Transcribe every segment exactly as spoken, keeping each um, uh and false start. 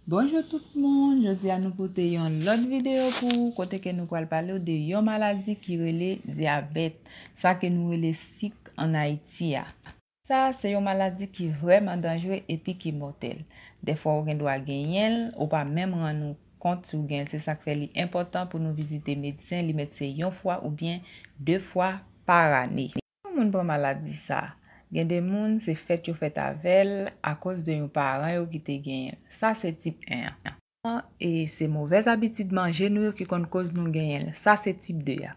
Bonjou tout moun, jodi a nou pote yon lòt videyo pou ou kote ke nou pral pale w de yon maladi ki rele dyabèt, sa ke nou rele sik ann Ayiti a. Sa se yon maladi ki vrèman danjre epi ki mòtèl. Dèfwa ou gen dwa genyen l, ou pa menm rann ou kont si w genyen l. Se sa k fè li enpòtan pou nou vizite medsen, li mèt se yon fwa oubyen de fwa pa ane. Yon moun pran maladi sa, gen de moun se fèt yo fèt avè l akoz de yon paran yo ki te genyen l. Sa se tip en an. E se movèz abitid manje nou yo ki konn koz nou genyen l. Sa se tip de a.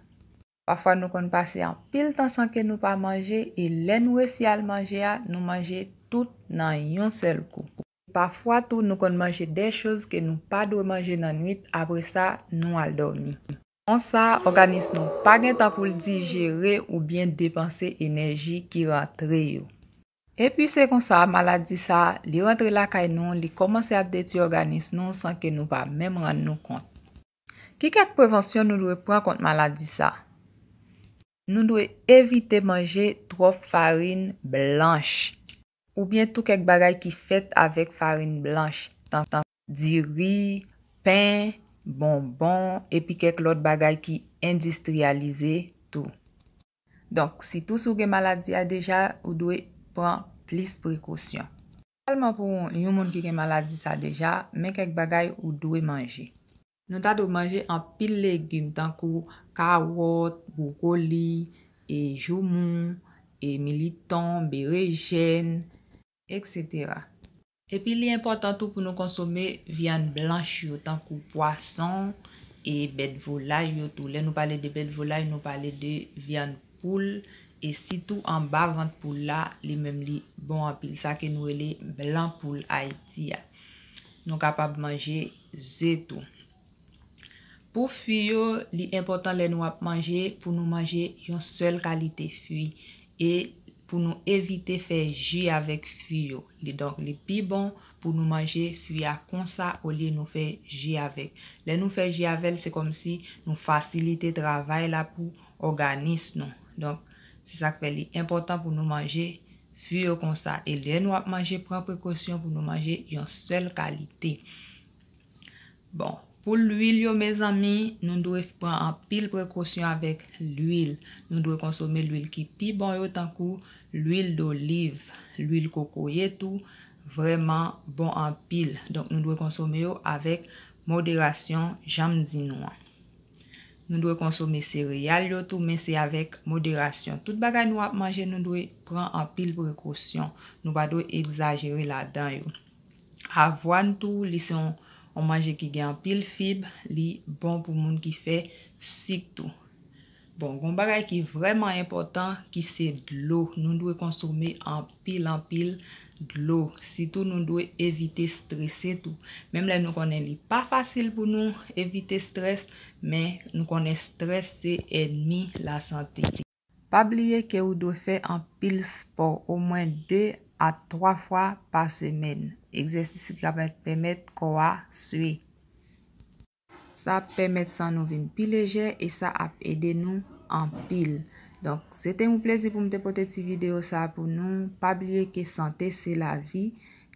Pafwa nou konn pase anpil tan san ke nou pa manje, e lè nou resi al manje a, nou manje tout nan yon sèl kou. Pafwa tou, nou konn manje de choz ke nou pa dwe manje nan nwit, apre sa, nou al dòmi. Konsa, òganis nou pa gen tan pou l dijere oubyen depanse enèji ki rantre yo. Epi se konsa, maladi sa, li rantre lakay nou, li kòmanse ap detwi òganis nou san ke nou pa menm rann nou kont. Ki kèk prevansyon nou dwe pran kont maladi sa? Nou dwe evite manje twòp farin blanch, oubyen tou kèk bagay ki fèt avèk farin blanch, tankou diri, pen, bonbon, epi kèk lòt bagay ki endistriyalize tou. Donk, sitou si w gen maladi a deja, ou dwe pran plis prekosyon. Espesyaman pou yon moun ki gen maladi sa deja, men kèk bagay ou dwe manje. Nou ta dwe manje anpil legim, tankou kawòt, bwokoli, e joumou, e militon, berejèn, etsetera. Epi li enpòtan tou pou nou konsome vyann blanch yo, tankou pwason e bèt volay yo tou. Lè nou pale de bèt volay, nou pale de vyann poul, e sitou anba vant poul la, li menm li bon anpil, sa ke nou rele blan poul Ayiti a. Nou kapab manje ze tou. Pou fwi yo, li enpòtan lè nou ap manje pou nou manje yon sèl kalite fwi e pou nou evite fè ji avèk fwi yo. Li, donk, li pi bon pou nou manje fwi a konsa olye nou fè ji avèk. Lè nou fè ji avè l, se kòmsi nou fasilite travay la pou òganis nou. Donk, se sa k fè li enpòtan pou nou manje fwi yo konsa. E lè nou ap manje, pran prekosyon pou nou manje yon sèl kalite. Bon, pou lwil yo, mezanmi, nou dwe pran anpil prekosyon avèk lwil. Nou dwe konsome lwil ki pi bon yo, tankou lwil doliv, lwil kokoye tou, vrèman bon anpil. Donk, nou dwe konsome yo avèk moderasyon, jan m di nou an. Nou dwe konsome sereyal yo tou, men se avèk moderasyon. Tout bagay nou ap manje, nou dwe pran anpil prekosyon. Nou pa dwe egzajere ladan yo. Avwàn tou, li se yon, yon manje ki gen anpil fib, li bon pou moun ki fè sik tou. Bon, gon bagay ki vrèman enpòtan, ki se dlo. Nou dwe konsome anpil, anpil dlo. Sitou, nou dwe evite strese tou. Menm lè nou konnen li pa fasil pou nou evite strès, men nou konnen strès se ènmi lasante. Pa bliye ke ou dwe fè anpil spò, omwen de a twa fwa pa semèn. Egzèsis ki ka pèmèt kò a swe. Sa ap pèmèt san nou vin pi lejè e sa ap ede nou anpil. Donk, se te yon plezi pou m te pote ti videyo sa a pou nou. Pa bliye ke sante se lavi.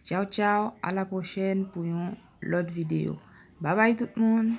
Tchaw, tchaw, a la pwochèn pou yon lòt videyo. Babay tout moun!